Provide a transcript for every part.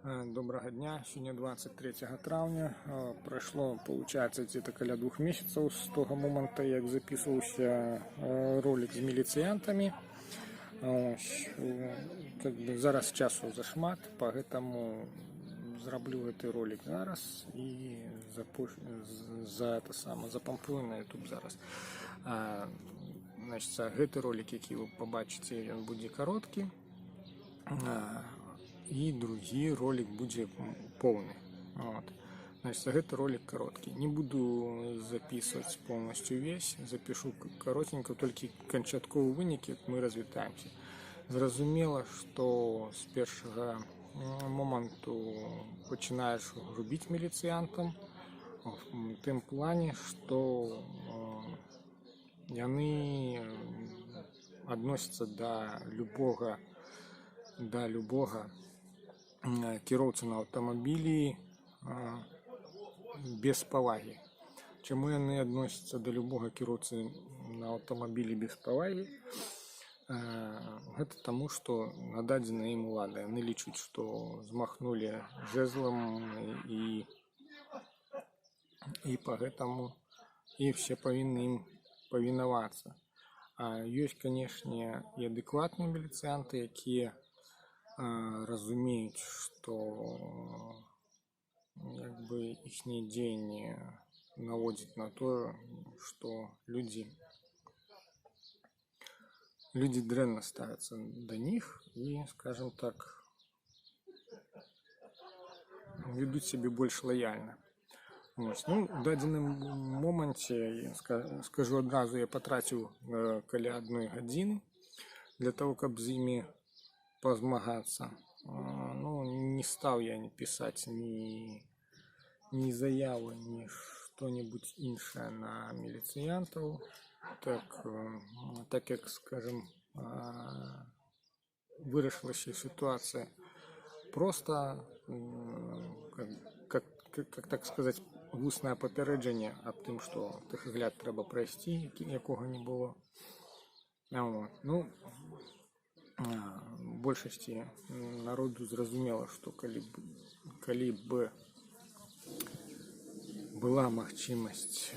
Добрага дня. Сёння 23 траўня. Прайшло, получается, где-то каля 2 месяцаў з таго моманту, як запісваўся ролік з міліцыянтамі. Ось, как бы зараз часу зашмат, поэтому зраблю гэты ролік зараз і за это самое запампую на YouTube зараз. Значит, гэты ролік, які вы пабачыце, ён будзе кароткі. І другі ролік будзе поўны. Вот. Значит, гэты ролік кароткі. Не буду записывать полностью весь, запишу коротенько, толькі канчатковы вынік, як мы развітаемся. Зразумела, што з першага моманту пачынаеш грубіць міліцыянтам в тым плане, што яны адносяцца да любога кіроўца на аўтамабілі без павагі. Чаму яны адносяцца да любога кіроўцы на аўтамабілі без павагі? Гэта таму, што нададзена ім улада. Яны лічаць, што змахнулі жезлам і поэтому і все павінны ім павінавацца. А ёсць, канешне, і адэкватныя міліцыянты, якія разумеюць, што як бы іхнія дзеянні наводзяць на тое, што людзі дрэнна ставяцца да них і, скажем так, ведуць сябе больш лаяльна. Вось. Ну, у дадзеным моманце, я скажу адразу, я патраціў каля адной гадзіны для того, каб з імі пазмагацца. Ну, не стаў я не пісаць ні заявы, ні што-небудзь іншае на міліцыянтаў, так як, скажем, вырашылася сітуацыя проста, как так сказать, вуснае папярэджанне аб тым, што тэхагляд трэба прайсці, якога не было. Вот. Ну, большасці народу зразумела, што калі б была магчымасць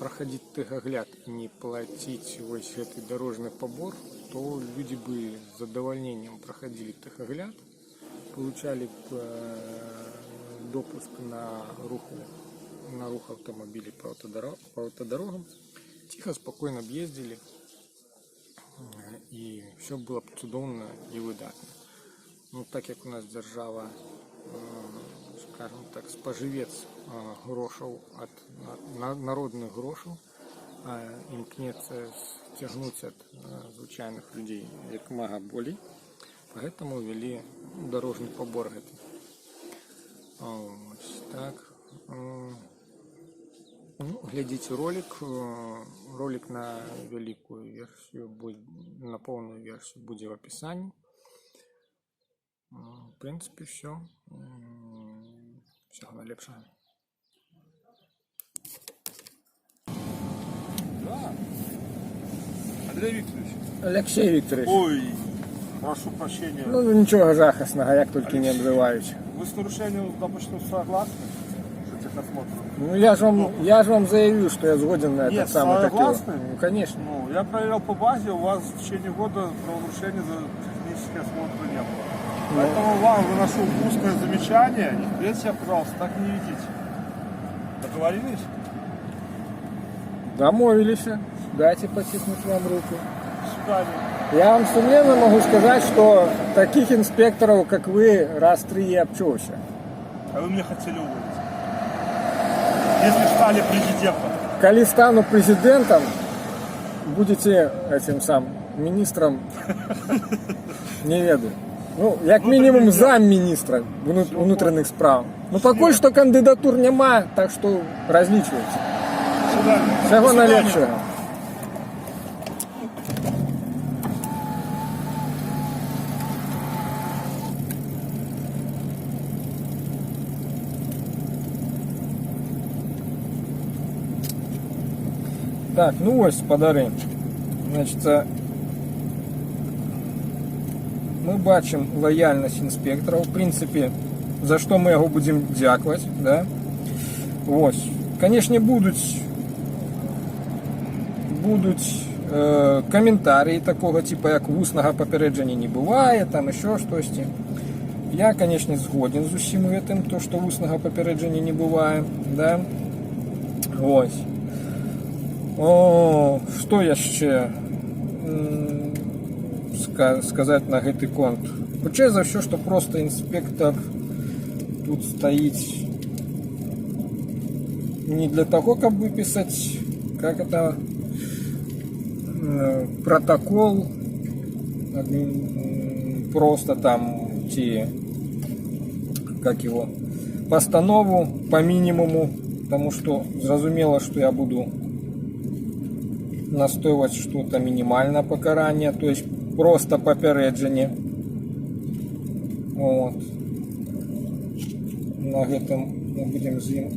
прахадзіць тэхагляд і не плаціць вось гэты дарожны пабор, то людзі бы з задавальненнем прахадзілі тэхагляд, получали б допуск на рух автомобилей по автодорогам, тихо, спокойно б ездили, і все было б цудоўна і выдатна. Ну, так як у нас дзяржава, скажем так, спажывец грошаў ад народных грошаў, імкнецца сцягнуць ад звычайных людзей як мага болей, поэтому ввели дорожный побор гэты. Ось так. Ну, глядзіце ролік. Ролік на вялікую версію, на полную версію будзе в описании. В принципе, все. Всего найлепшага. Да. Андрей Викторович. Алексей Викторович. Ой, прошу прощения. Ну, нічога жахаснага, як толькі не абзываюць. Вы с нарушением, допустим, согласны? Что техосмотр? Ну, я ж вам заявил, что я згоден на Нет, этот самый такой. Согласны? Ну, конечно. Ну, я проверял по базе, у вас в течение года правонарушений за технический осмотр не было. Ну. Поэтому вам выношу устное замечание. И впредь себя, пожалуйста, так не ведите. Договорились? Дамовіліся. Дайте паціснуць вам руку. До свидания. Я вам сумленно могу сказать, что таких инспекторов, как вы, раз три и обчелся. А вы меня хотели уволить. Если стали президентом. Калі стану президентом, будете этим самым министром, не ведаю. Ну, як Ну, мінімум так замміністра унутраных спраў. Ну, пакуль што кандыдатур няма, так што разлічвайце. До свидания. Всяго До свидания. найлепшага. Так, ну ось, спадары. Значит, Мы бачым лаяльнасць інспектара, в прынцыпе, за што мы яго будзем дзякаваць, да? Вось. Конечно, будуць каментарыі такога типа, як «вуснага папярэджання не бывае», там еще штосьці. Я, конечно, згоден з усім гэтым, то, што вуснага папярэджання не бывае, да? Вось. О, што яшчэ сказаць на гэты конт? Хутчэй за ўсё, што просто інспектор тут стаіць не для того, каб выпісаць, как это, протокол просто там ці, как его, постанову по минимуму, потому что зразумела, что я буду настойваць, что это мінімальнае пакаранне, то есть просто папярэджанне. Вот. На гэтым мы будем з ім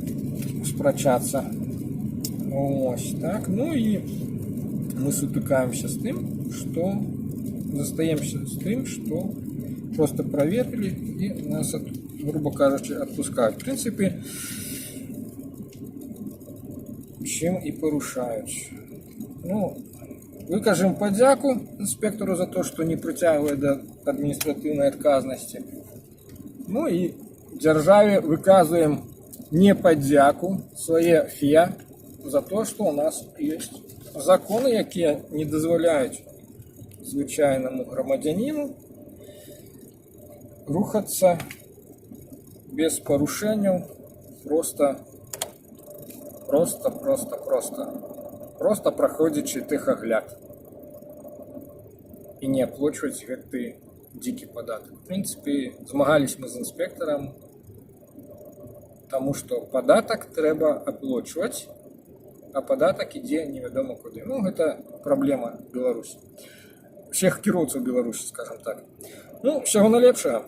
спрачацца. Ось так. Ну і мы сутыкаемся з тым, что застаемся з тым, что просто проверили и нас, грубо кажучы, отпускают. В принципе, чым і парушаюць. Ну, выкажем падзяку інспектару за то, што не прыцягвае да адміністратыўнай адказнасці. Ну і дзяржаве выказваем не падзяку, свае фе за то, што у нас ёсць законы, якія не дазваляюць звычайнаму грамадзяніну рухацца без парушэнняў, просто праходзячы тэхагляд, і не аплочваць гэты дзікі падатак. В прынцыпе, змагались мы з інспектарам, таму што падатак трэба аплочваць, а падатак ідзе невядома куды. Ну, гэта праблема Беларусі. Всех кіроўцаў Беларусі, скажем так. Ну, усяго найлепшага.